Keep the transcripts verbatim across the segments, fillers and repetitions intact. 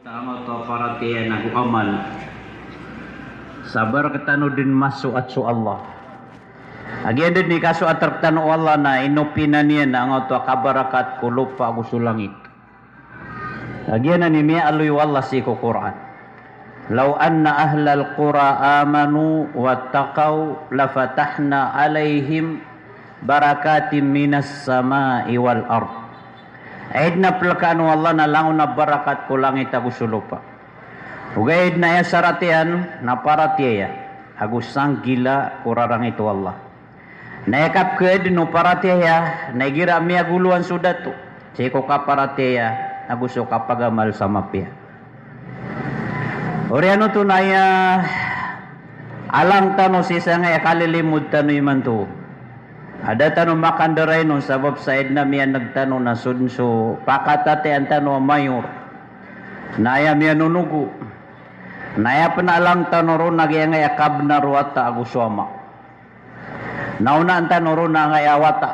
Angkoto a paratiyaya na go amal. Sabar rektano den masoat so Allah. Agiya den i kasoat rektano o Allah na inopinan iyan angkoto a kabarakat ko lopa ago so langit. Agiya nan i miyaaloy o Allah sii ko Qur'an. Law anna ahlal qura amanu wattaqaw lafatahna alaihim barakatim minas samai wal ard. Aya den a pelekaan o Allah na langon a barakat ko langit ago so lopa. Ogaid na aya sarat iyan na paratiyaya ago sanggila ko rarangit o Allah. Na aya kapeked o paratiyaya na igira miyagolowan so dato sii ko kaparatiyaya ago so kapagamal sa mapiya. Oriyan oto na aya alang tano sii sangkaya kalilimod tano imanto. Ada tano makandaray non sabap sa aya den a miyaneg tano na so den so pakatatayan tano a mayor. Na aya miyanonogo. Na aya pen a alang tano ron na giyangkaya kabenar o wata ago so ama. Na onaan tano ron angkaya wata.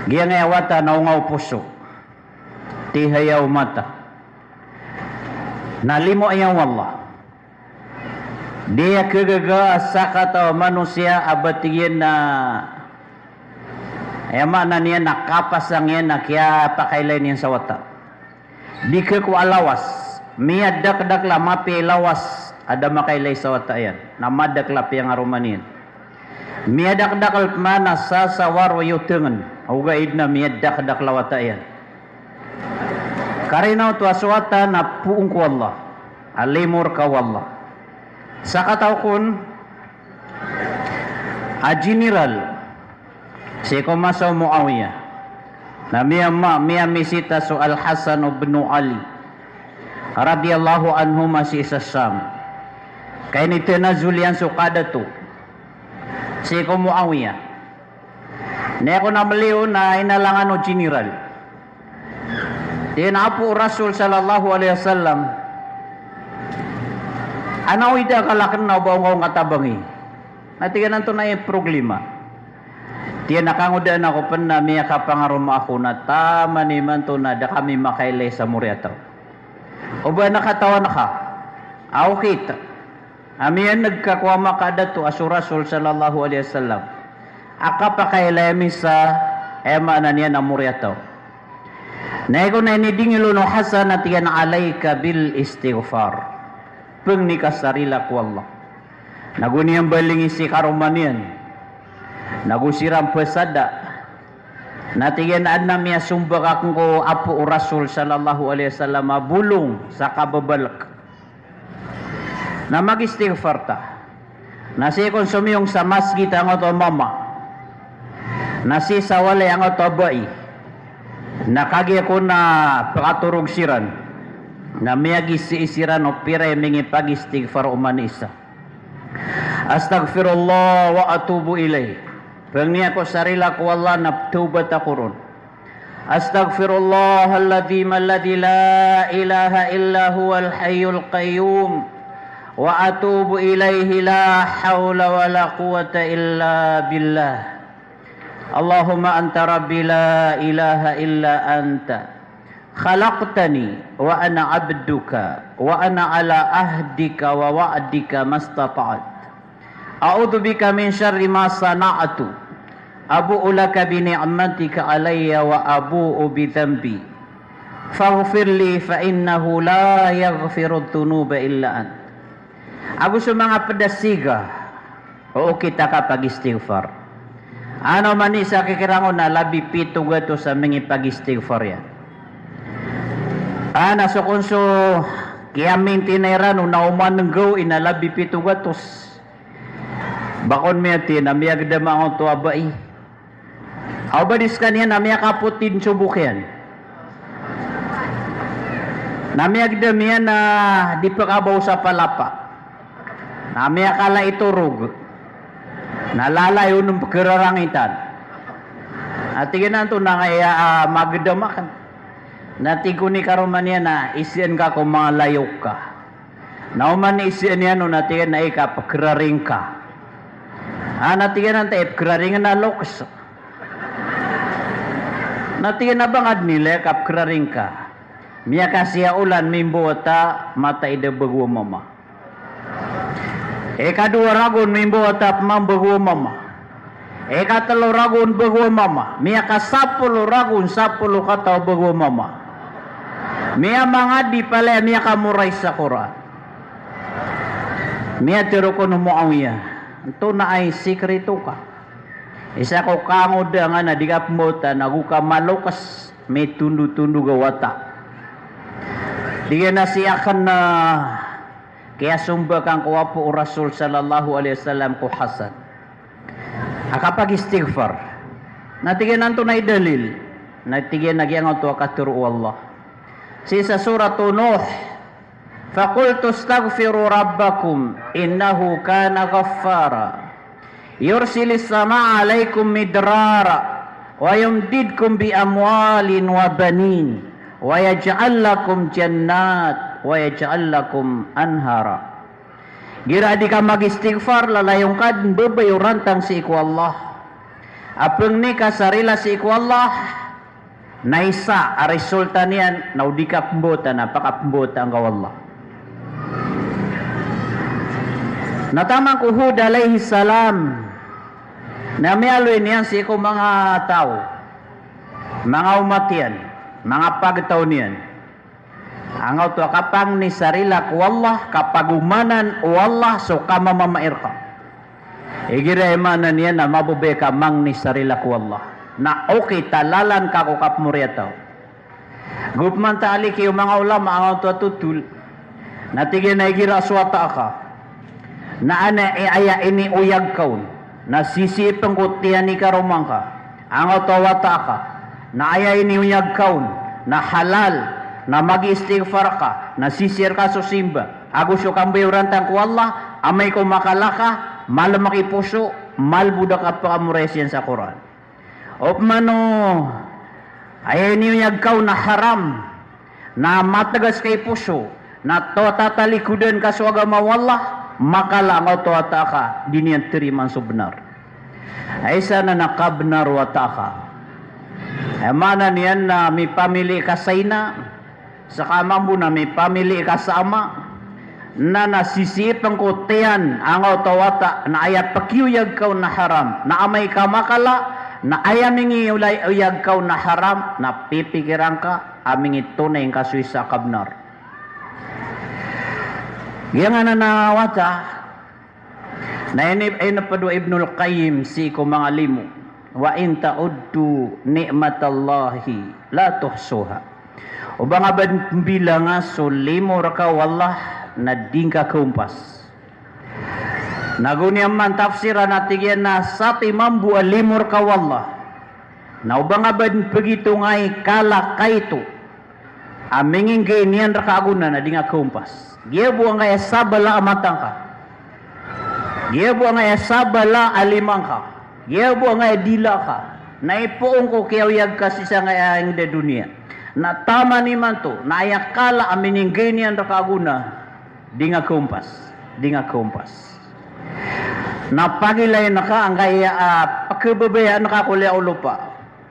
Giyangkaya wata na onga o poso. Tihaya o mata. Na limo aya o Allah. Di aya kegaga a sakataw a manosiya a ba tig iyan na, aya maana niyan na kapasang iyan na kiyapakailay niyan sa wata. Di keko a lawas. Miyadakdakel a mapiya i lawas a da makailay sa wata iyan. Na madakel a piyangaroman iyan. Miyadakdakel pman a sasawar o iyotengen. Ogaid na miyadakdakel a wata iyan. Karina oto a so wata na poon ko Allah. A limo reka o Allah. Sakataw kon a general sii ko masa o Muawiyah. Na miya, ma, miyamisita so Al-Hasan ibn Ali radiyallahu anhuma sii sa Sham. Ka initanazul iyan so kadato sii ko Muawiyah. Na aya kon a meliyo na inalangan o general. Tig iyan a apo o Rasul sallallahu alaihi wasallam, ana o ida kalaken na o ba onga o ngatabangi. Na tig iyan antonaa i problema. Tig iyan a kangodaan ako pen na miyakapangaroma ako na taman imanto na da kami makailay sa moriyataw. O ba na katawan ka a okit a miyaneg ka ko ama ka dato a so Rasul sallallahu alaihi wasallam a kapakailay ami sa aya maana niyan a moriyataw. Na aya kon a inidingil on o Hasan a tig iyan a alaika bil istighfar. Pengni ka sa rila ko Allah. Na go niyan balingi si karoma niyan. Na go siran pesada. Na tig iyan a adn a miyasombak aken ko apo o Rasul sallallahu alaihi wasallam a bolong sa kababalek. Na mag-istighfar ta. Na sii kon somiyong sa masgit angkoto a mama. Na sii sa walay angkoto a bai. Na kagiya kon a pekatorog siran. Na miyagisi siran o pira i mingipag-istighfar oman i isa. Astaghfirullah wa atubu ilaih. Pengni ako sa rila ko Allah na tawbat ako ron. Astaghfirullahal azim alladzi la ilaha illa huwal hayyul qayyum. Wa atubu ilaihi la haula wa la quwwata illa billah. Allahumma anta rabbi la ilaha illa anta. Khalaqtani wa ana abduka wa ana ala ahdika wa wa'dika mastata'at. A'udzu bika min syarri ma sana'tu. Abu'u laka bi ni'matika alayya wa abu'u bi dzanbi. Faghfir li fa innahu la yaghfiru dzunuba illa ant. Ago so manga ped a siga o okit a kapag-istighfar. Ana oman i isa kikirango na labi pito gatos a mingipag-istighfar iyan. Ana so kon so kiyamintinay rano na oman nggaw i na labi pito gatos. Ba kon miyati na miyagedam angkoto a bai. Aw ba di sekaniyan na miyakapotid so bok iyan. Na miyagedam iyan na di pekabaw sa palapa. Na miyakala i torog. Na lalayon o pekerarangitan. Na tig iyan antonaa i, ah, magedam aken. Na tig kon i karoma niyan na isian ka ko manga layok ka. Na oman i isian iyan on na tig iyan na ika pekeraring ka. Ah, na tig iyan antaa i pekeraring na lokes. Na tig iyan a ba nga den ilaya ka pekeraring ka. Miyakasiya olan mimbawata mataid a bago a mama. Ikadowa ragon mimbawata pman bago a mama. Ikatelo ragon bago a mama. Miyakasapolo ragon, sapolo kataw bago a mama. Miyamangadi palaya miyakamorais sa Qur'an. Miyatharo kon o Muawiyah, antonaa i sikreto ka? Isa ko kangodangan a di ka pmbawata na go ka maloks, mitondotondog a wata. Tig iyan a si aken na kiyasombakan ko apo o Rasul sallallahu alaihi wasallam ko Hasan a kapag-istighfar. Na tig iyan a antonaa i dalil? Na tig iyan a giyangkoto a katharo o Allah sii sa Suratu Nuh, "Faqultu astaghfiru rabbakum innahu kana ghaffara. Yursilis samaa alaikum midrara wa yumdidkum bi amwalin wa banin wa yaj'al lakum jannat wa yaj'al lakum anhara." Igira a di ka mag-istighfar, lalayon ka den babay o rantang sii ko Allah. A pengni ka sa rila sii ko Allah, na isa a resulta niyan na o di ka pembawata na pakapembawata angka o Allah. Na taman ko Hud alayhis salam, na miyaaloy niyan sii ko manga taw, manga omat iyan, manga pagtaw niyan. Angkoto a kapangni sa rila ko Allah, kapagomanan o Allah so kamamamai rka. Igira i maana niyan na mababaya ka mangni sa rila ko Allah. Na okit a lalan ka ko kapmoriyataw. Go pman ta aliki o manga ulama angkoto a totol. Na tig iyan a igira so wata aka na aya, aya inioyag ka on na sisii pen ko tiyan i karoma ngka. Angkoto a wata aka na aya inioyag ka on na halal, na mag-istighfar ka, na sisii rka so simba ago so kambaya o rantang ko Allah, amay ko makala ka, malemek i poso, malbod a kapakamorais iyan sa Qur'an. Opama o aya inioyag ka on na haram, na mategas ka i poso, na tatalikodan ka so agama o Allah, makala angkoto a wata aka di niyan tarimaan so benar. Aya isa na na kabenar o wata aka. Aya maana niyan na mipamili ka sa ina, seka mambo na mipamili ka sa ama, na, na sisii pen ko tiyan angkoto a wata, na aya pekiyoyag ka on na haram, na amay ka makala, na aya mingiyoyag ka on na haram, na pipikiran ka a mingitonay ngka so isa a kabenar. Giyangkanan a wata, na ini, iniped o Ibnul Qayyim sii ko manga limo, "Wa in ta'uddu ni'matallahi la tuhsuha." O ba nga ba den pembilanga so limo rka o Allah, na di ngka kaompas. Na go niyan man tafsiran a tig iyan a sati mambo a limo rka o Allah, na o ba nga ba den pegitonga i kala kaito a minginggay niyan rka a gona, na di nga kaompas. Giya bo angkaya sabala a mata ngka. Giya bo angkaya sabala a lima ngka. Giya bo angkaya dila ka. Na ipoon ko kiyaoyag ka sii sangkaya inged a doniya. Na taman imanto, na aya kala a mininggay niyan rka a gona, di nga kaompas. Di nga kaompas. Na pagilayn ka angkaya, ah, pekhababayaan ka ko liyawaw o lopa.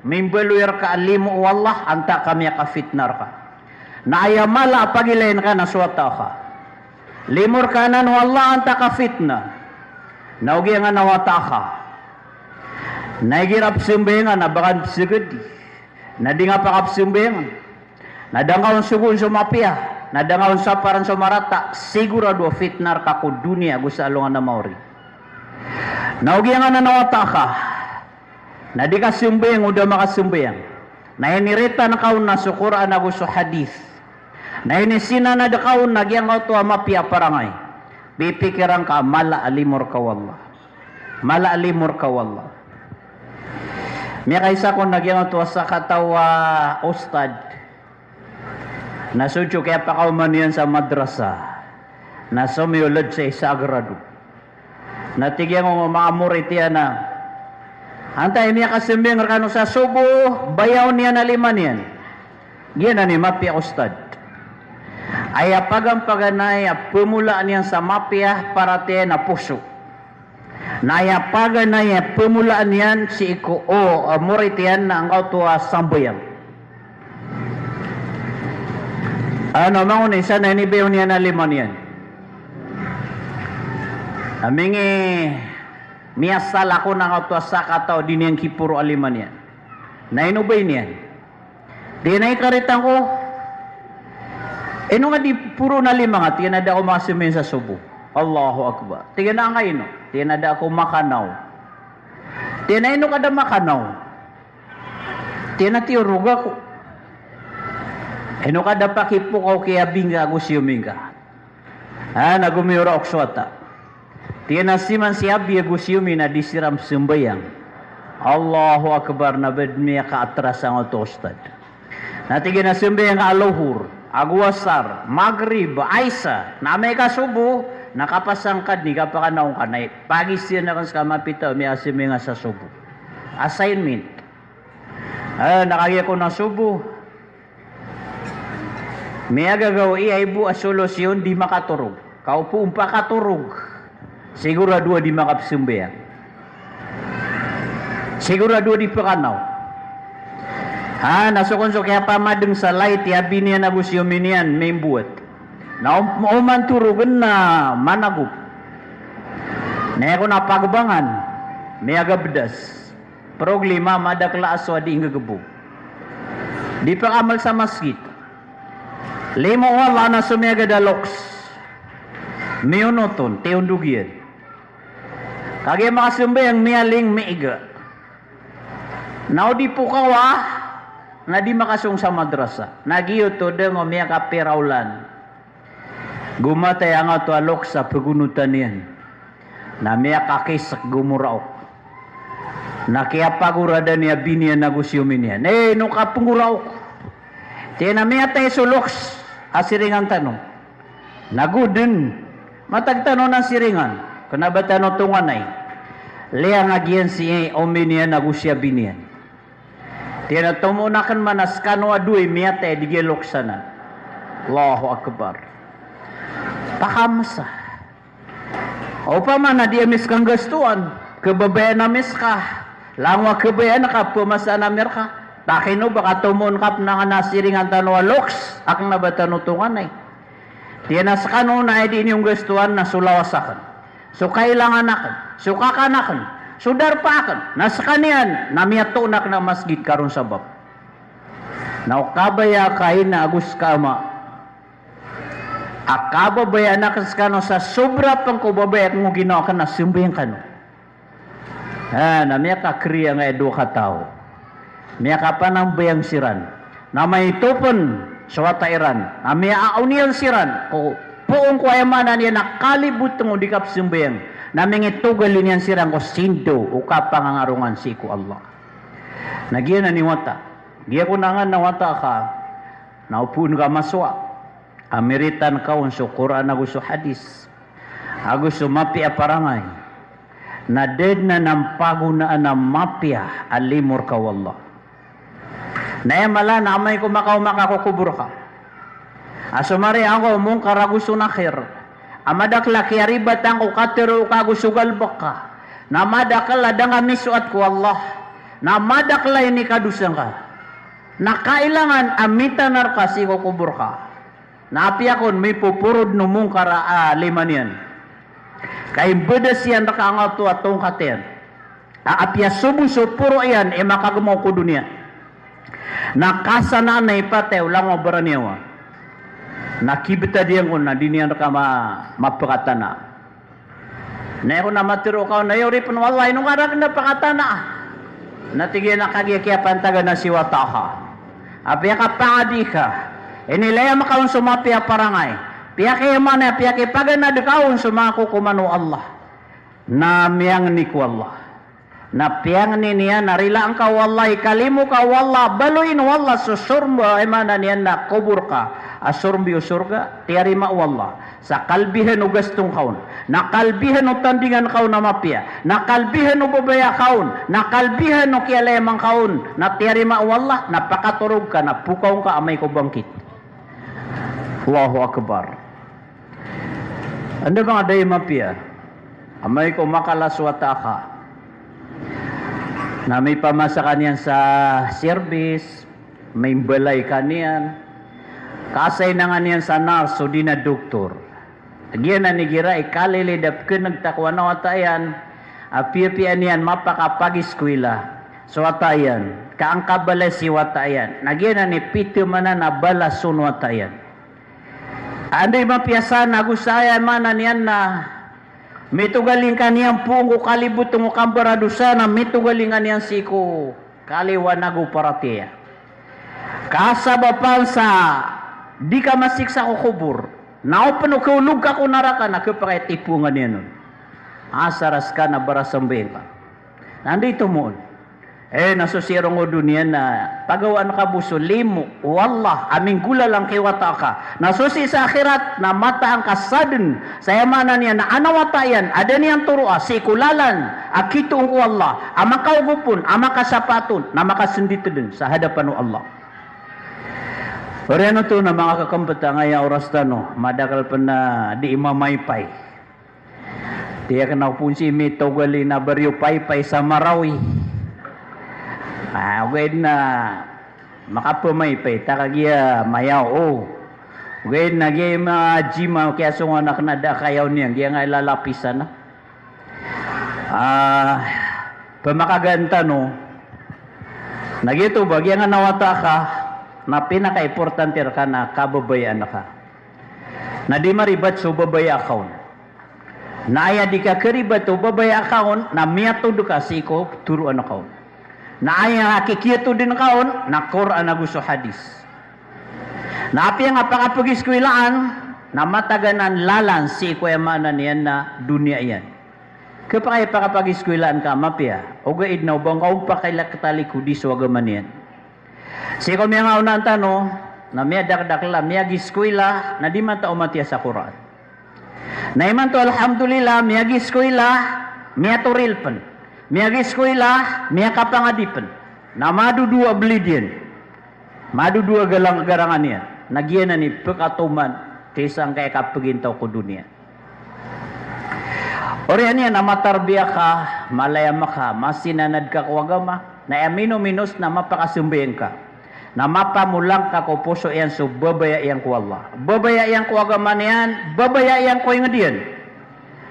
Mimbaloy rka a limo o Allah, antaa ka miyakafitna rka. Na aya mala a pagilayn ka na so wata aka. Limo rka anan o Allah, antaa ka fitna. Na o giyangkanan a wata aka na igira pesambayangan na ba ka den pesegedi, na di nga pakapsambayangan. Na da nga on sogoon so mapiya, na da nga on saparan so marata, sigurado a fitna rka ko doniya ago sa alongan a maori. Na o giyangkanan a wata aka na di ka sambayang o da makasambayang. Na iniritan ka on na so Qur'an ago so hadith. Na inisinanad ka on na giyangkoto a mapiya a parangay. Pipikiran ka a mala a limo rka o Allah. Mala a limo rka o Allah. Miyakaisa kon a giyangkoto a sakataw a ustad. Na so diyok i kiyapakaoma niyan sa madrasa, na somiyolod sa isa a grado. Na tig iyan ko manga morit iyan a, "Antaa i miyakasambayang rekano sa sobo, bayaw niyan a lima niyan?" Giyanan i mapiya, ustad. Aya pagampaganay a pemolaan iyan sa mapiya a paratiyaya na poso. Na aya paganay a pemolaan iyan sii ko, o, a, morit iyan na angkoto a sambayang. Ano, mangonisa na inibayaw niyan a lima niyan. Amingi, miyasala ko na nga oto a sakataw di niyan kiporo a lima niyan. Na ino ba iniyan? Tig iyan a ikaritan ko, ino nga di poro na lima nga, tig iyan a da ako makasambayang sa sobo. Allahu Akbar. Tig iyan a angkaino? Tig iyan a da ako makanaw. Tig iyan a ino ka da makanaw? Tig iyan a tiyorog ako. Ino ka da pakipokaw ki abi ngka ago si omi ngka? Ha, na gomiyoraok so wata. Tig iyan a siman si abi ago si omi na di siran sambayang. Allahu Akbar, na ba di miyakaatras angkoto, Ustad. Na tig iyan a sambayang ka a lohor, ago asar, magrib, isa, na amay ka sobo, na kapasang ka dn i kapakanaw ngka na pagiza akn ska mapita o miyasambayang sa sobo. Assignment. Ah, na kagiya ko na sobo, miyagagawii a ibo a solusyon di makatorog. Ka o phoon pakatorog, sigurado a di makapsambayang. Sigurado a di pakanaw. Ha, na so kon so kiyapamadng sa light i abi niyan ago si omi niyan mimbowat. Na om-, oman torogn na managop. Na aya kon a pagbangan, miyagabdas. Problema, madakl a aso a di nggbo. Di pakamal sa masgit. Limo o Allah na so miyagad a loks. Miyonot on, tiyondog iyan. Kagiya makasambayang, miyaling, miiga. Na o di pokawa, na di makasong sa madrasa. Na giyoto dn o miyakapira olan. Gomatay angkoto a loks a pagonotan iyan. Na miyakakisg, gomoraok. Na kiyapagoradan i abi niyan ago si omi niyan. Eh, ino ka pngoraok? Tig iyan a miyatay so loks a siringan tano. Na go dn, matag tano na siringan. Kna ba tano tonganay. Liyang a giyan si omi niyan ago si abi niyan. Tig iyan a tomo akn man a skano a dowa i miyatay di giya loks anan. Allahu Akbar. Pakamsa. Opama na di ami ska nggastoan, khababayaan ami ska, langon a khabayaan ka, phamasaan ami rka. Takino ba ka tomoon ka pn angkanan a siringan tano a loks, a kna ba tano tonganay. Tig iyan a skano na aya di niyo nggastoan na so lawas akn, so kailangan akn, so kakan akn, so darpa akn, na skaniyan na miyatoon akn a masgit ka ron sabap. Na o kabaya ka ina ago ska ama a kababayaan akn skano sa sobra pn ko babaya akn o ginawa akn na sambayang kano. Ha, na miyakakriya nga i dowa kataw. Miyakapanambayang siran. Na maito pn so wata iran. Na miyaaoniyan siran ko poon ko, aya maana niyan na kalibotng o di kapsambayang. Na mingitogalin iyan siran ko sindo o kapangangarongan sii ko Allah. Na giyanan i wata. Giya ko nangan na wata ka. Na o poon ka masowa a miritan ka on so Qur'an ago so hadis, ago so mapiya a parangay, na da dn anan pagonaan a mapiya a limo rka o Allah. Na aya mala na amay ko makaoma ka ko kobor ka, a somariyaan ka o Mungkar ago so Nakir, a madakl a kiyaribatan ka o katharo ka ago so galbk ka, na madakl a da ngka misoat ko Allah, na madakl a inikadosa ngka, na kailangan a mitanar ka sii ko kobor ka. Na apiya kon mipoporod o Mungkar a lima niyan, ka imbadas iyan rka angkoto a tongkat iyan, a apiya sobo so poro iyan i makagmaw ko doniya, na kasanaan a ipatay o langon a baraniyawa, na kibtad iyan kon na di niyan rka ma-, mapkatana. Na aya kon a matharo ka on na aya oripn o Allah, ino ka rakn a pakatanaa? Na tig iyan a kagiya kiyapantagan a si wata ka, a piyakapangadi ka, inilaya maka on so mapiya a parangay, piyakiyamana, piyakipaganad ka on so manga kokoman o Allah. Na miyangni ko Allah. Na piyangni niyan a rilaan ka o Allah, ikalimo ka o Allah, baloyin o Allah so sorombi, aya maana niyan na kobor ka, a sorombi o sorga, tiyarima o Allah. Sa kalbihan o gastong ka on, na kalbihan o tandingan ka on a mapiya, na kalbihan o babaya ka on, na kalbihan o kiyalayaman ka on, na tiyarima o Allah, na pakatorog ka, na pokaw ngka amay ko bangkit. Allahu Akbar. Anda manga dai mapiya, amay ko makala so wata ka, na mipamasa ka niyan sa serbis, mimbalay ka niyan, Kasaynangan iyan sa nurse odi na doktor. Giyanan igira i kalilid a pkn'g ta ko ana wata iyan a piyapiya niyan mapakapagiskwila so wata iyan, ka angka balas i wata iyan. Na giyanan i pithamanan a balas on wata iyan. Anda i mapiya san ago sa aya maana niyan na mitogalingka niyan poon ko kalibotong o kambaradosa na mitogalingka niyan sii ko kaliwanag o paratiyaya. Kasabapan sa di ka masiksa ko kobor. Na o pn o kaolog ka ko naraka na khapakay a tipoon ka niyan on. Asar a ska na barasambayang ka. Na anda i tomo on? Eh, na so sii ron ko doniya na pagawaan ka bo so limo o Allah a minggolalan ki wata ka. Na so sii sa akhirat na mataan ka sa dn sa aya maana niyan na ana wata iyan a da niyan toroa sii ko lalan a kitoon ko Allah, a makaogop on, a makasapaat on, na makasndit dn sa hadapan o Allah. Oriyan oto na manga kakmbtang, aya oras tano, madakl pn a di imamaypay. Tiyak na opon si mitogalin a bariyo paypay sa Marawi. Ah, ogaid na makapamaypay ta kagiya mayaw o. Ogaid na giya i ma-gym a kiyasongan akn a da kayaw niyan, giya nga i lalapisan a. Ah, pamakagaan tano. Na giyoto ba, giya nga nawata ka, na pinakaimportante rka na kababayaan ka. Na di maribat so babaya ka on. Na aya di ka karibat o babaya ka on, na miyatod ka sii ko toroan ka on. Na aya kikiyatodn ka on, na Qur'an ago so hadis. Na apiya nga pakapagiskwilaan, na matagan a lalan sii ko aya maana niyan na doniya iyan. Khapakay a pakapagiskwilaan ka mapiya, ogaid na o ba ngka on pakailaktalikodi so agama niyan. Sii ko miyangaonaan tano, na miyadakdakl a miyagiskwila, na di man ta omatiya sa Qur'an. Na imanto, alhamdulillah, miyagiskwila, miyatoril pn. Miyagiskwila, miyakapangadi pn. Na madodowa a blid iyan. Madodowa a galang-, garangan iyan. Na giyanan i pkatoman, sii sangkai a kapagintaw ko doniya. Oriyan iyan a matarbiya ka, malayam ka, masinanad ka ko agama, na aya minominos na mapakasambayang ka. Na mapamolang ka ko poso iyan so babaya iyan ko Allah. Babaya iyan ko agama niyan, babaya iyan ko ingd iyan.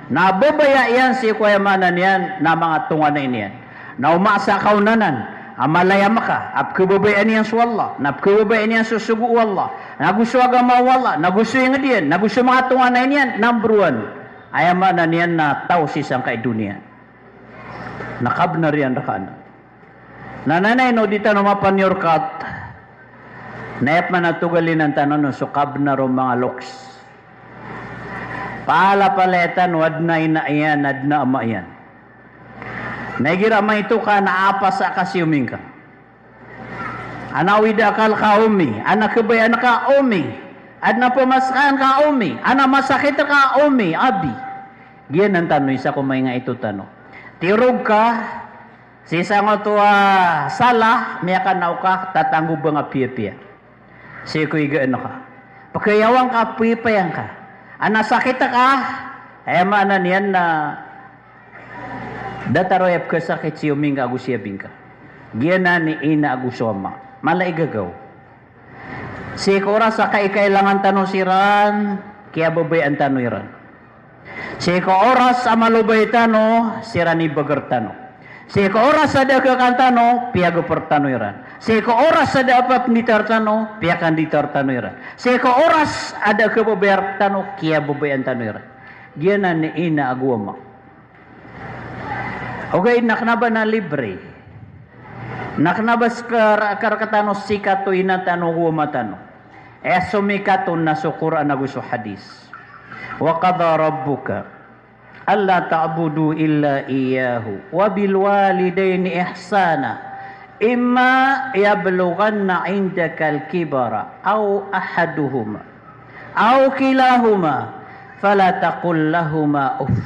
Na babaya iyan sii ko aya maana niyan na manga tonganay niyan. Na o masa ka on anan a malayam ka a pkhababayaan iyan so Allah, na pkhababayaan iyan so sogo o Allah, na go so agama o Allah, na go so ingd iyan, na go so manga tonganay niyan, number one. Aya maana niyan na taw sii sangkai doniya. Na kabnar iyan rka anan. Na nanay no di tano mapaniyorkat, na aya pman a togalinan tano na so kabnar o manga loks. Palapalaya tano, adn a ina iyan, adn a ama iyan. Na igira maito ka na apasa ka si omi ngka. Ana awid a akal ka, omi, ana khabayaan ka, omi, adn a pamasakan ka, omi, ana masakit ka, omi, abi. Giyanan tano, isa ko maingaito tano. Tiyorog ka sii sangkoto a sala, miyakanaw ka, tatanggoba nga piyapiya. Sii ko igaan ka. Pkhayawan ka, pipayang ka. Ana sakit ka, aya maana niyan na datar o aya pkhasakit si omi ngka ago si abi ngka. Giyanan i ina ago so ama. Mala i gagaw. Sii ko oras a kaikailangan tano siran, kiyababayaan tano iran. Sii ko oras a malobay tano, siran i bagr tano. Sii ko oras a da a khakan tano, piyagpr tano iran. Sii ko oras a da a papnditar tano, piyakanditar tano iran. Sii ko oras a da a khababayaan tano, kiyababayaan tano iran. Giyanan i ina ago ama. Ogaid na kna ba na libre. Na kna ba ska, ka rktano sikat o ina tano ago ama tano. Aya somikat on na so Qur'an ago so hadis. Wa qada rabbuka alla ta'budu illa iyyahu wa bil walidayni ihsana. Imma yablughanna 'indakal kibara aw ahaduhuma aw kilahuma fala taqul lahuma uff.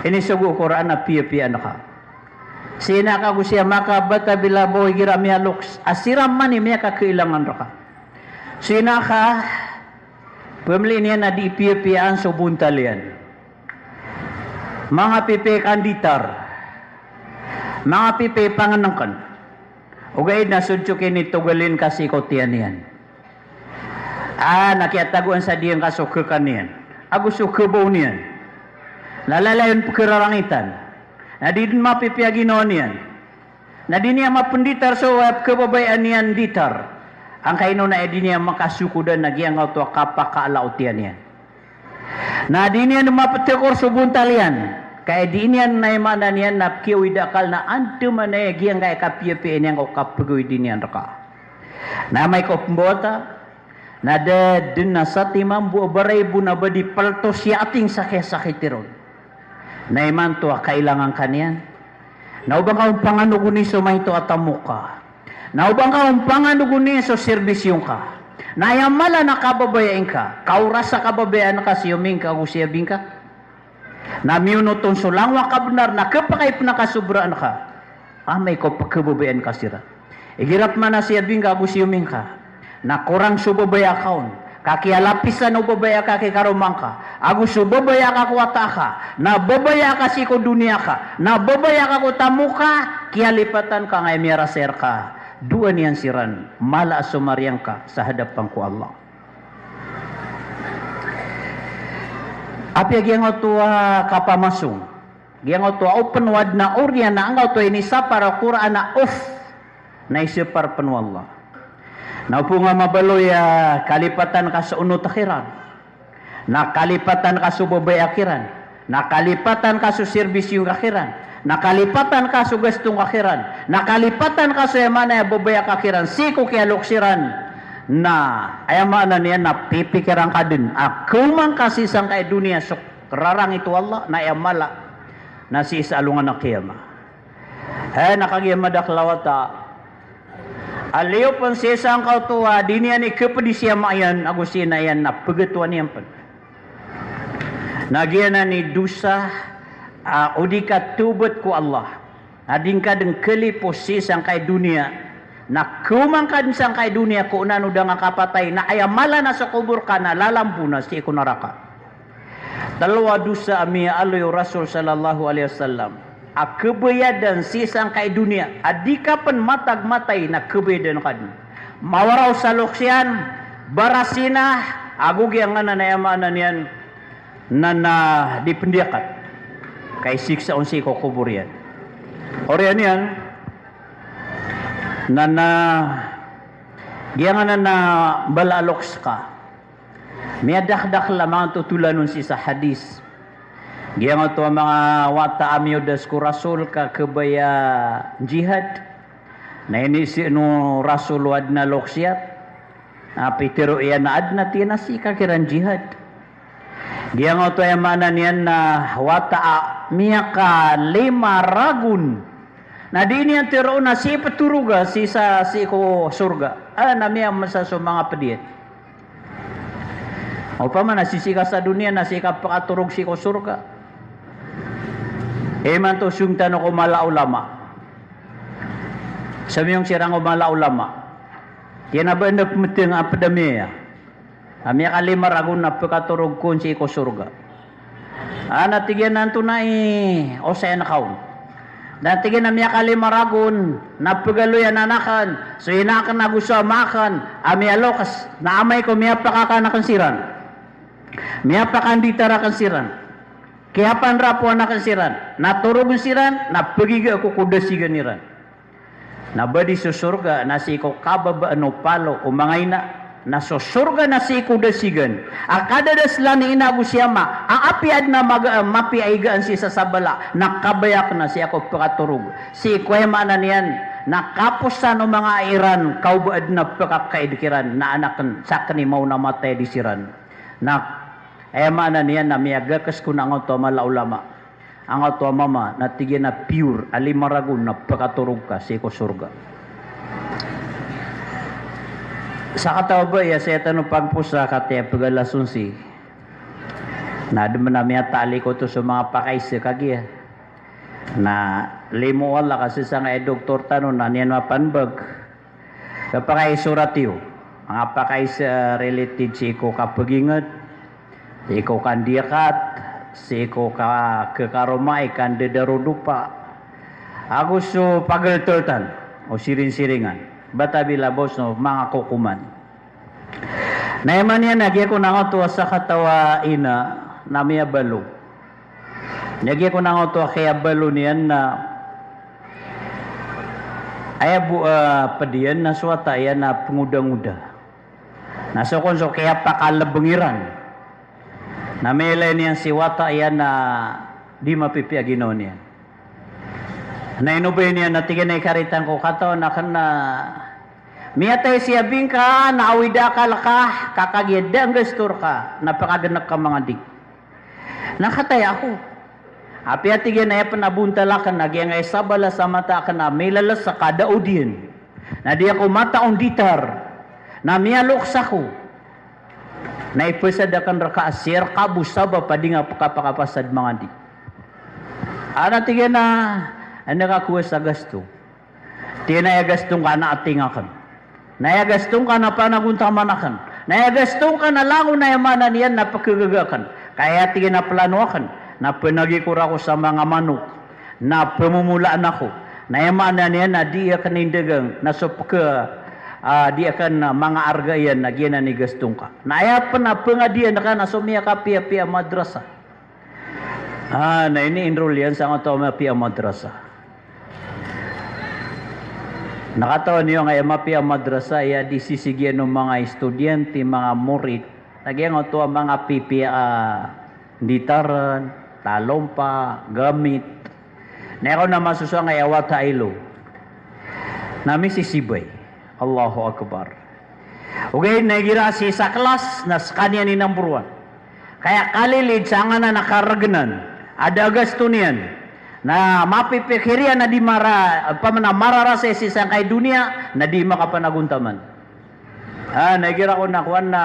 Inisogo o Qur'an a piyapiyaan ka si ina ka ago si ama ka, bata bila bo igira miyaloks a siran man i miyakakailangan rka. Si ina ka, pmiliin iyan a di piyapiyaan so bontal iyan. Manga pipiya i kanditar. Manga pipiya i pangnngkn. Ogaid na so dn so kinitogalin ka sii ko tiyan iyan. A, na kiyatagoan sa diyangka so khakan iyan ago so khabaw niyan. Na lalayon pkhararangitan. Na di dn mapipiya ginawa niyan. Na di niyan mapnditar so, eh, pkhababayaan iyan nditar. Angkaino na aya di niyan makasokodan na giyangkoto a kapakaalaotiya niyan. Na di niyan mapthakor so bontal iyan. Ka aya di niyan na aya maana niyan na pkiyawid a akal na andamanaya giyangkaya kapiyapiya niyan ko kapagawid iyan rka. Na amay ko pmbawata, na da dn a satiman bo a baray bo na ba di paltos iyan a tig sa kiyasakiti ron. Na imanto a kailangan ka niyan. Na oba ngka on panganogoni so maito a tamok ka. Na oba ngka on panganogoni so serbisyo ngka. Na aya mala na kababayai ngka, ka oras a kababayaan ka si omi ngka ago si abi ngka. Na miyonot on so langowan a kabnar na khapakay pn a kasobraan ka. Amay ko pkhababayaan ka siran. Igira pman a si abi ngka ago si omi ngka na korang so babaya ka on, ka kiyalapisan o babaya ka ki karoma ngka, ago so babaya ka ko wata ka, na babaya ka sii ko doniya ka, na babaya ka ko tamok ka, kiyalipatan ka angkaya miyarasay rka. Doa niyan siran, mala a somariyang ka sa hadapan ko Allah. Apiya giyangkoto a kapamasong, giyangkoto a opn o adn a oriyan a angkoto a inisapar o Qur'an a of, na isapar pn o Allah. Na opama mabaloy a kalipatan ka so onot a kiran, na kalipatan ka so babaya kiran, na kalipatan ka so serbisyo ka kiran, na kalipatan ka so gasto ka kiran, na kalipatan ka so aya maana a babaya ka kiran sii ko kiyaloks iran. Na aya maana niyan na pipikiran ka dn a khaoma ngka sii sangkai doniya so rarangit o Allah, na aya mala na sii sa alongan a qiyamah. Hay, na kagiya madakl a wata a liyo pn sii sangkoto a di niyan ikapdi si ama iyan ago si ina iyan na pgatowan iyan pn. Na giyanan i dosa a o di ka tawbat ko Allah. Na di ngka dn kalipos sii sangkai doniya. Na khaoma ngka dn sangkai doniya ko onan o da ngka kapatay. Na aya mala na so kobor ka na lalambo na sii ko naraka. Tlo a dosa a miyaaloy o Rasul sallallahu alaihi wasallam a khabayadan sii sangkai doniya a di ka pn matag matay na khabayadan ka dn. Mawaraw sa loks iyan, barasina, ago giyangkanan a aya maana niyan na, na di pndiyakat. Ka isiksa on sii ko kobor iyan. Oriyan iyan na, na giyangkanan a mbala a loks ka. Miyadakdakl a manga totolan on sii sa hadis. Giyangkoto a manga wata a miyodas ko Rasul ka khabaya jihad. Na inisii o Rasul o adn a loks iyan. Na pitharo iyan a adn a, tig iyan a sii ka kiran jihad. Giyangkoto a aya maana niyan na wata a miyakalima ragon. Na di niyan tharoon a sii pthoroga, sii sa, sii ko sorga. A, na miyamasa so manga pd iyan. Opama na sii, sii ka sa doniya na sii ka pkatorog sii ko sorga. Imanto song tano ko mala a ulama. Somiyong siran ko mala a ulama. Tig iyan a ba anda pmbtng a pd ami aya a miyakalima ragon na pkatorog kon sii ko sorga. A, na tig iyan a antonaa i osayan ka on. Na tig iyan a miyakalima ragon na pgaloy anan akn, so ina akn ago so ama akn a miyaloks, na amay ko miyapakakan akn siran, miyapakanditar akn siran, kiyapanrapoan akn siran, na torogn siran, na pagiga ako ko dasigan iran. Na ba di so sorga na sii ko kababaan o palo o manga ina, na so sorga na sii ko dasigan. A kadadaslan i ina ago si ama a apiya adn a maga, mapiya i gaan sii sa sabala, na kabaya akn a sii ako pkatorog. Sii ko aya maana niyan na kaposan o manga ai iran, ka o ba adn a pkakaid kiran, na anak, sakn i maona matay di siran. Na aya maana niyan na miyagakes kon angkoto a mala a ulama. Angkoto a mama na tig iyan a pure a lima ragon na pkatorog ka sii ko sorga. Sakataw a ba aya saya tano pagposa, kataya pgalason sii. Na adn a miyataalik oto so manga pakaisa kagiya. Na limo o Allah ka sii sangkai doktor tano na niyan mapanbag. Kapakaisorat iyo, manga pakaisa related sii ko kapagingat, sii ko kandiyakat, sii ko ka, kakaromai, kandadarodopa, ago so pagaltaltan o siringsiringan. Bata bila bos no manga kokoman. Na aya maana niyan na giyangkoto a sakataw a ina na miyabalo. Na giyangkoto a kiyabalo niyan na aya bo a pd iyan na so wata iyan na pngodangoda. Na so kon so kiyapakalbng iran na miyailay niyan si wata iyan na di mapipiya ginawa niyan. Na ino ba iyan na tig iyan a ikaritan ko katawan akn na miyatay si abi ngka na awid a akal ka, ka kagiya da a nggasto rka na pkagnk ka manga di. Na kataya ako. Apiya tig iyan a aya pn a bontal akn a giyangkai sabala sa mata akn a milalasa ka da odi iyan. Na di ako mataonditar. Na miyaloks ako. Na ipasad akn rka a sii rka bo sabap a di nga pkapakapasad manga di. Ana tig iyan a, anda ka kowa sa gasto? Tig iyan a aya gasto ngka na ating akn. Na aya gasto ngka na panagontaman akn. Na aya gasto ngka na langon, aya maana niyan na pkhagaga akn. Ka aya tig iyan a plano akn na pnagikor ako sa manga manok. Na pmomolaan ako. Na aya maana niyan na di akn indagang na so pkha, ah, di akn manga arga iyan na giyanan i gasto ngka. Na aya pn a pngadian ka na so miyakapiyapiya a madrasa. Ah, na ini-enroll iyan sangkoto a mapiya a madrasa. Na katawan iyo angkaya mapiya a madrasa, aya di sisigiyan o manga estudyante, manga morit. Na giyangkoto a manga pipiya a nditaran, talompa, gamit. Na aya kon a masosowa angkaya wata a ilo na misisibay. Allahu Akbar. Ogaid na igira sii sa klas na skaniyan i number one. Kaya kalilid sa anganan a kargnan a da a gasto niyan. Na mapipikir iyan a di mara, pamana mararasay sii sangkai doniya, na di makapanagontaman. Ah, na igira kon a kowan na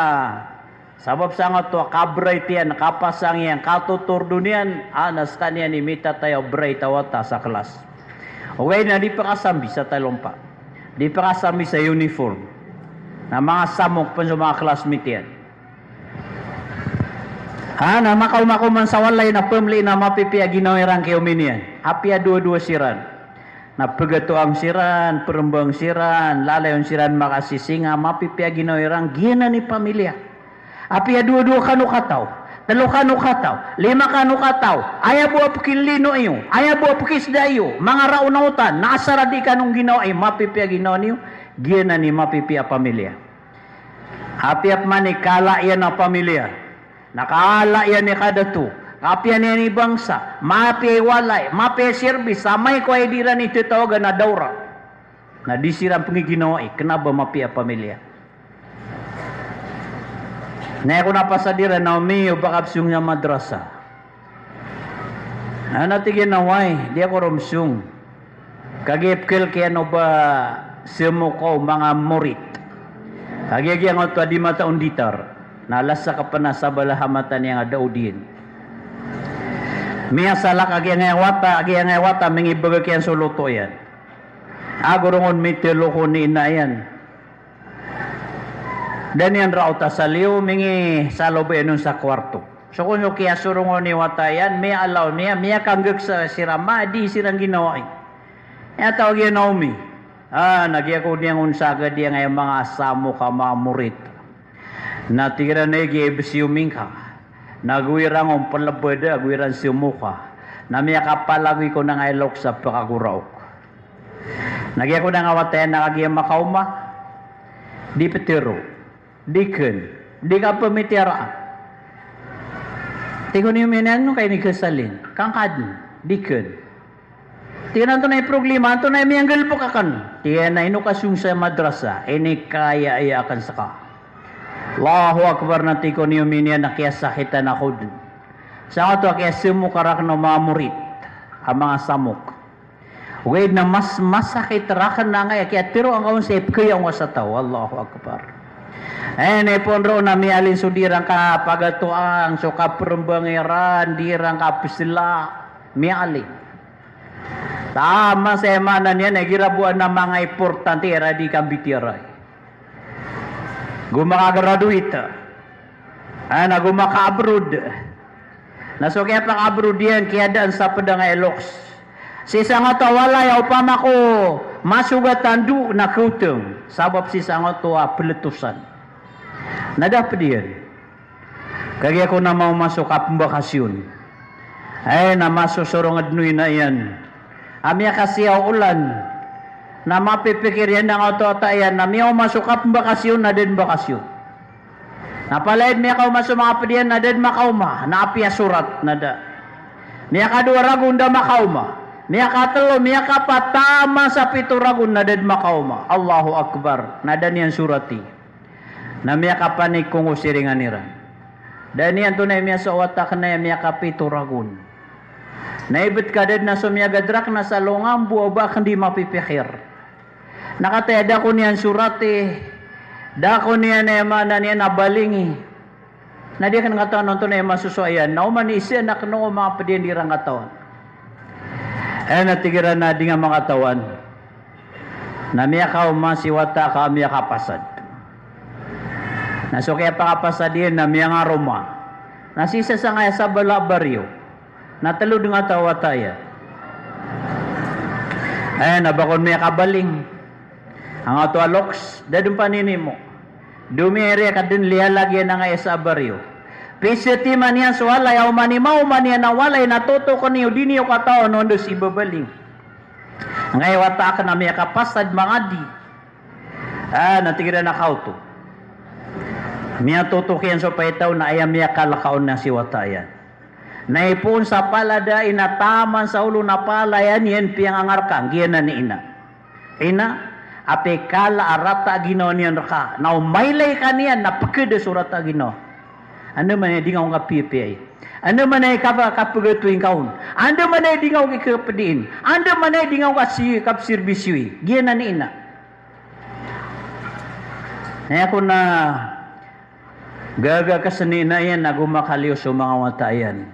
sabap sangkoto a ka-bright iyan, kapasang iyan, katotordo niyan, ah, na skaniyan i mitataya o bright a wata sa klas. Ogaid na di pakasambi sa talompa. Di pakasambi sa uniform. Na manga samok pn so manga classmate iyan. Ha, na makaoma ko man sa walay na pmli na mapipiya ginawa iran ki omi niyan. Apiya dowa-dowa siran. Na pgatoang siran, prmbang siran, lalayon siran makasisinga, mapipiya ginawa iran, giyanan i pamilya. Apiya dowa-dowa kano kataw, tlo kano kataw, lima kano kataw, aya bo a pkinlino iyo, aya bo a pkisda iyo, manga raonaotan, na asar a di kano ngginawai, mapipiya ginawa niyo, giyanan i mapipiya a pamilya. Apiya pman i kala iyan a pamilya, na kala iyan i kadato, kapiya niyan i bangsa, mapiya i walay, mapiya i sirbis, amay ko aya di iran i tatawagan a dawra. Na di siran pngiginawai, kna ba mapiya a pamilya. Na aya kon a pasad iran a omi, o ba ka psong sa madrasa? Ana tig iyan a oway, di ako ron psong. Kagiya pkhalk iyan o ba samok o manga morit. Kagiya giyangkoto a di mataonditar. Na lasa ka pn a sabala a mata niyan a da odi iyan. Miyasala ka giyangkaya wata, giyangkaya wata, mingibagak iyan so loto iyan. Ago ron on mitlo ko ni ina iyan. Da niyan raot a saliyo, mingisalob iyan on sa kowarto. So kon so kiyasorongon i wata iyan, miyaalaw niyan, miyakanggk sa siran, ma di siran ginawai. Aya tawag iyan a omi. Ah, na giyangkoto niyan on sagad iyan a manga samok a manga morit. Na tig iran a giya i bs i omi ngka. Na go iran on plbada, go iran samoka. Na miyakapalagoy kon angkaya loks a pkagoraok. Na giyangkoto a wata iyan na kagiya makaoma, di ptharo, di kn, di kapmitiyaraan. Tig o niyo miyanan no kay ni kasalin, kangkadn, di kn. Tig iyan antonaa i problema, antonaa i miyanggalbk akn. Tig iyan a ino ka song sa madrasa, inikaya aya akn ska. Allahu Akbar, na tig o niyo miyanan a kiyasakitan ako dn. Sangkoto a kiyasamok rakn o manga morit a manga samok. Ogaid na mas masakit rakn angkaya kiyatharoa ngka on sa ipkhayaw ngka sa taw. Allahu Akbar. Aya ipon roo na miyalin so di iran kapagatoang, so kaprmbang iran, di iran kapsla, miyalin. Taman sa aya maana niyan na igira bo adn a manga importante iran di kambitiyarai. Go makagraduate. Ana go maka-abroad. Na so kiyapaka-abroad iyan, kiyadaan sa pd angkaya loks. Sii sangkoto a walay a opama ko masogat a ndo na khawtng. Sabap sii sangkoto a pltosan. Na da ped iyan. Kagiya ko na maoma so kapembakasyon. Ay, na masosorong a dn o ina iyan a miyakasiyaw o olan. Na mapipikir iyan angkoto a wata iyan a miyaoma so kapembakasyon na da dn bakasyon. Na palaya miyakaoma so manga ped iyan na da dn makaoma, na apiya sorat na da. Miyakadowa ragon da makaoma. Miyakatelo, miyakapat, taman sa pito ragon na da dn makaoma. Allahu Akbar. Na da niyan sorati. Na miyakapanik ko ngosiringan iran. Da niyan to na miyasowa a wata akn na miyakapito ragon. Na ibet ka da dn a so miyagadrak na sa longan bo a ba akn di mapipikir. Na kataya da ko niyan sorati, da ko niyan, aya maana niyan, a balingi. Na di akn katawan antonaa i masosowa iyan. Na oman i isa na kn o manga ped iyan di iran katawan. Aya na tig iran a di nga makatawan. Na miyakaoma si wata ka miyakapasad. Na so kiyapakapasad iyan na miyangaroma. Na sii sa sangkaya sabala a baryo. Na telo dn ngataw a wata iyan. Aya na ba kon miyakabaling. Angkoto a loks, da dn paninimo. Domiya i riya ka dn liyalag iyan angkaya sa baryo. Pisetiman iyan so walay, a oman i maoma niyan a walay na totokn iyo, di niyo katawan o anda si babaling. Angkaya wata akn a miyakapasad mangadi. Ah, na tig iran a kaoto. Miyatotok iyan so paitaw na aya miyakalakaw na si wata iyan. Na ipoon sa palad a ina taman sa olo na palaya niyan piyangangarka, giyanan i ina. Ina, apiya kala a rata a ginawa niyan rka, na o mailay ka niyan na peked so rata a ginawa. Anda man i di nga o kapiyapiyai. Anda man i kapa-, kapegatoy ngka on. Anda man i di nga o kikapediin. Anda man i di nga o kasi-, kapsirbisiyoi. Giyanan i ina. Na aya kon a gaga ka sii na ina iyan, nago makaliyo so manga wata iyan.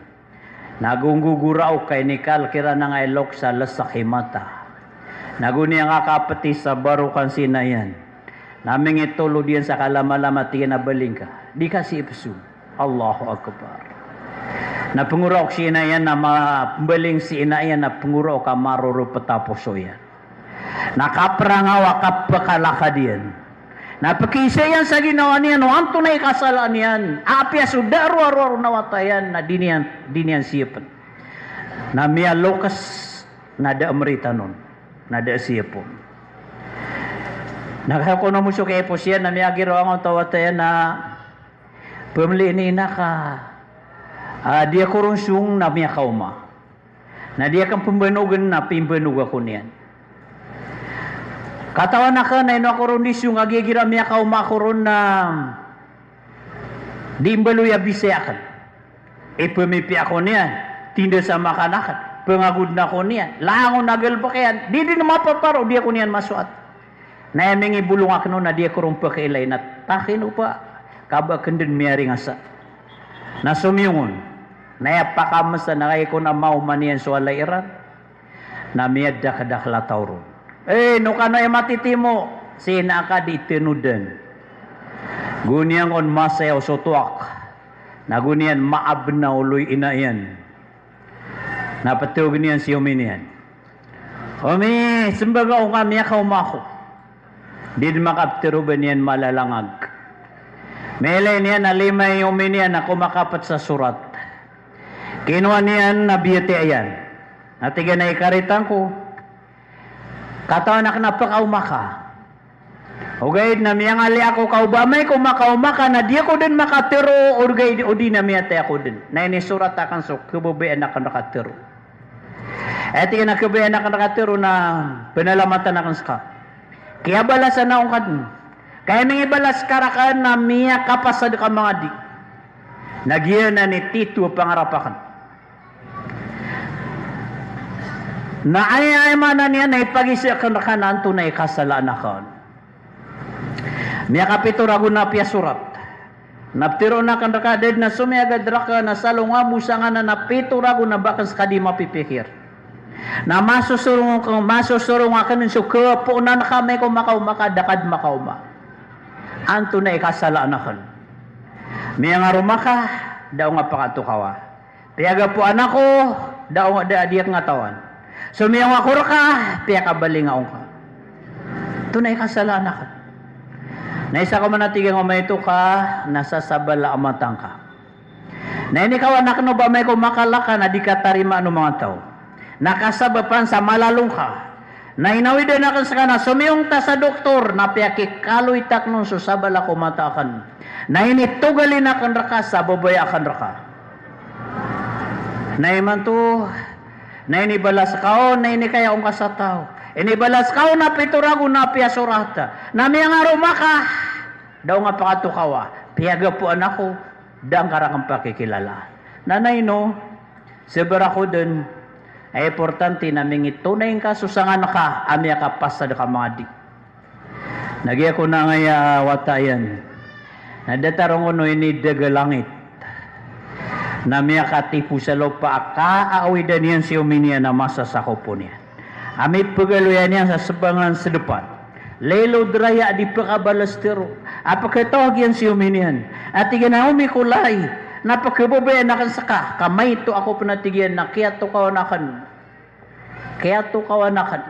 Nago nggogoraok ka inikal kiran angkaya loks a lesak i mata. Nago niyan kakapeti sa barokan si ina iyan. Na mingitolod iyan sa kalamalama, tig iyan a baling ka. Di ka sii peso. Allahu Akbar. Na pengoraok si ina iyan, na ma-, pembaling si ina iyan, na pengoraok a marorop a poso iyan. Na kaprangaw a kapekalakad iyan. Na pekiisa iyan sa ginawa niyan o antonaa i kasalaan iyan. Apiya so da a rowar-rowar on a wata iyan, na di niyan, di niyan siyapen. Na miyalokes, na da a meritan on. Na da a siyap on. Na kagiya kon a moso kiyapos iyan, na miyagiraw angkoto a wata iyan a pemeliin i ina ka, ah, di ako ron song na miyakaoma. Na di akn pembanogen na pimbanog ako niyan. Katawan akn a ino ako ron di song, kagiya igira miyakaoma ako ron na di mbaloy a bisay akn. Ipemipiya ako niyan, tinda sa makan akn, pengagoden ako niyan, langon a galebek iyan, di dn mapaparo, di ako niyan masoat. Na aya mingibolong akn on na di ako ron pakailay na takino pa, ka ba akn dn miyaringasa. Na somiyong on, na aya pakamesa na kagiya kon a maoma niyan so walay iran, na miyadakdakel a taw ron. Eh, ino kano aya matitimo? Si ina ka di tenodan. Go niyan kon masayaw so toak. Na go niyan maabn a olo i ina iyan. Na petogen iyan si omi niyan. Omi, sembaga o nga miyakaoma ako. Di dn makaptero ba niyan malalangag. Mailay niyan a lima i omi niyan a komakapet sa sorat. Kinowa niyan na biyatiya iyan. Na tig iyan a ikaritan ko. Katawan akn a pekaoma ka. Ogaid na miyangali ako ka o ba amay ko makaoma ka na di ako dn makatero, ogaid o di na miyatay ako dn. Na inisorat akn so kebabayaan akn rka tero. Aya tig iyan a kebabayaan akn rka tero na penalamatan akn ska. Kiyabalasan ako ngka dn. Ka aya mingibalas ka rakn na miyakapasad ka mangadi. Na giyanan i tito a pangarap akn. Na aya, aya maana niyan na ipagisa akn rka na antonaa i kasalaan akn. Miyakapito ragon a piyasorat. Na pteroon akn rka a da dn a somiyagad rakn a salongan bo sangkanan a pito ragon a ba akn ska di mapipikir. Na masosorong, masosorong akn so kapoonan ka amay ko makaoma ka, da ka dn makaoma. Antonaa i kasalaan akn. Miyangaroma ka, da ako nga pakatokawa. Piyagapoan ako, da ako, da, di ako nga tawan. Somiyong ako rka, piyakabalinga ako ngka. Antonaa i kasalaan akn. Na isa ko man a tig iyan a maito ka na sasabala a mata ngka. Na inikawan akn o ba amay ko makalaka na di ka tarimaan o manga taw. Na kasabapan sa malalong ka. Na inawidan akn ska na somiyong ta sa doktor na piyakikaloy ta akn on so sabala ko mata akn. Na initogalin akn rka sa babaya akn rka. Na imanto, na inibalas ka on, na inikaya on ka sa taw. Inibalas ka on na pito ragon na piyasorat. Na miyangaroma ka, da on nga pakatokawa, piyagapoan ako, da ngka rakn pakikilalaan. Na naino, sabar ako dn, a importante na mingitonay ngka so sangan ka, a miyakapasad ka mangadi. Na giya ko nangaya a wata iyan. Na datar on ko no inidaga langit. Na miyakatipo sa lopa a kaawidan iyan si omi niyan a masa sa kopo niyan. A mipagaloya niyan sa sabangan sa depan. Lilod raya a di pakabalas tero. A pkatawag iyan si omi niyan. A tig iyan a omi ko lay. Na pkababayaan akn ska. Ka maito ako pn a tig iyan na kiyatokawan akn. Kiyatokawan akn.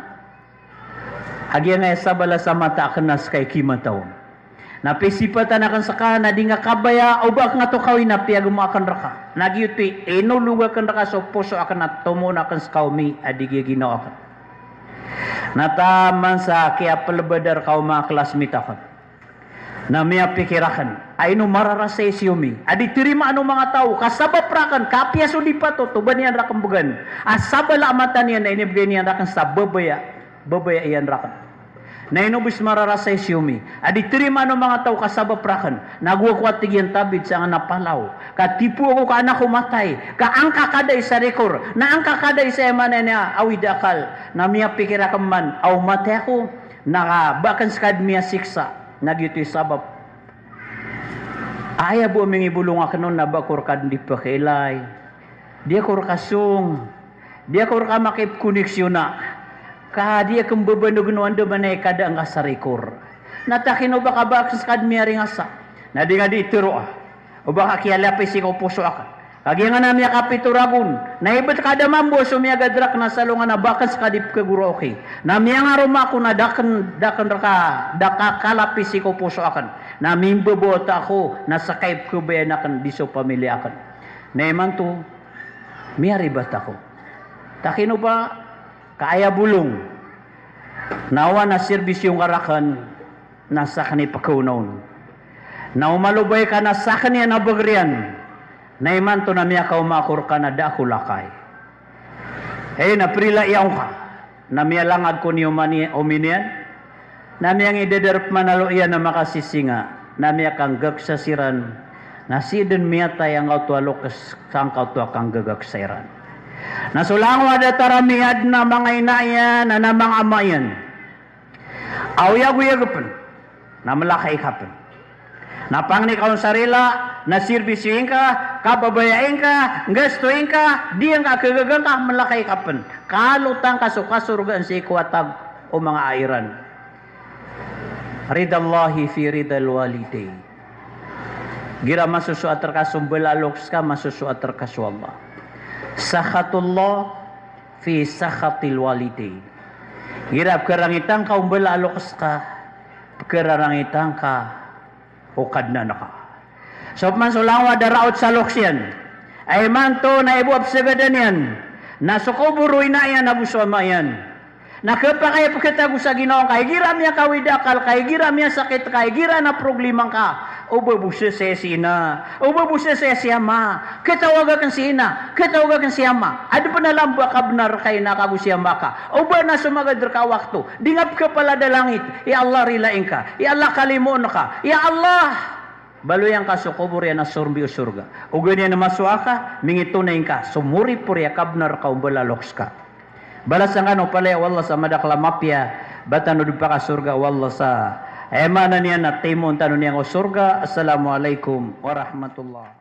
A giyangkaya sabala sa mata akn na ska i kimataw on. Na pisipatan akn ska na di ngka kabaya o ba akn nga tokawi na piyagmo akn rka. Na giyoto i inolog akn rka so poso akn na tomo akn ska omi a di giya ginawa akn. Na taman sa kiyaplbada rka o manga classmate akn. Na miyapikir akn, a ino mararasay si omi a di tarimaan o manga taw, ka sabap rakn, ka apiya so di patot o ba niyan rakn bgan a sabala a mata niyan na inibgay niyan rakn sa babaya, babaya iyan rakn. Na ino bs mararasay si omi a di tarimaan o manga taw ka sabap rakn, na go ako a tig iyan tabid sangkanan a palaw, ka tipo ako ka an ako matay, ka angka kadai sa rikor, na angka kadai sa aya maana niyan a awid a akal, na miyapikir akn man a o matay ako, na ba akn ska dn miyasiksa, na giyoto i sabap. Aya bo a mingibolong akn on na ba ako rka dn di pakailay. Di ako rka song. Di ako rka makipkoneksiyona. Ka di akn babanogn o andamanaya i kada ngka sa rikor. Na takino ba ka ba akn ska dn miyaringasa. Na di nga di tero a. O ba ka kiyalapis ko poso akn. Kagiya nga na miyakapito ragon, na ibt ka da mambo so miyagadrak na salongan a ba akn ska di pkhagoraoki. Na miyangaroma ako na da akn, da akn rka, da ka kalapis ko poso akn. Na mimbabawata ako, na ska i pkhabayaan akn di so pamilya akn. Na imanto, miyaribat ako. Takino ba, ka aya bolong. Na oway na sirbisyo ngka rakn, na sakn i pkhaona on. Na o malobay ka na sakn iyan a bagr iyan. Na imanto na miyakaoma ako rka na da ako lakay. Hay na prila iyan ka. Na miyalangag kon i omi niyan. Na miyangidadarp man a lo iyan a makasisinga. Na miyakanggagsa siran. Na sii dn miyatay angkoto a loks sangkoto a kanggagagsa iran. Na so langowan a datar a miyadn a manga ina iyan, na manga ama iyan. Aw iyagoyag pn, na mlakay ka pn. Na pangni ka on sa rila, na sirbisyoin ka, kababayain ka, nggastoin ka, di angka kagaga ngka, mlakay ka pn. Kalotan ka so kasorgaan sii ko atag o manga airan. Ridallahi fi ridal walidain. Igira masosoat rka so mbala a loks ka, masosoat rka so Allah. Sakhatullah fi sakhatil walidain. Igira pkharangitan ka o mbala a loks ka, pkhararangitan ka o Kadnan ka. So pman so langowan a da raot sa loks iyan. Ay imanto na ibo a psagadan iyan. Na so kobor o ina iyan ago so ama iyan. Na khapakay a pkhatago sa ginawa ngka, igira miyakawid a akal ka, igira miyasakit ka, igira na problema ngka. O ba bo sasaya si ina, o ba bo sasaya si ama, khatawaga akn si ina, khatawaga akn si ama. Adn pn a lamba a kabnar ka ina ka ago si ama ka. O ba na so magad rka a wakto, di nga pkhapalad a langit, ya Allah rilai ngka, ya Allah kalimoon ka, ya Allah baloy angka so kobor iyan a sorbi o sorga. Ogaid iyan a masowa ka, mingitonay ngka so moripori a kabnar ka o mbala a loks ka. Balasan kano palaya o Allah sa madakl a mapiya, ba tano dn pakasorga o Allah sa aya maana niyan na timoon tano niyan ko sorga. Assalamu alaikum warahmatullah.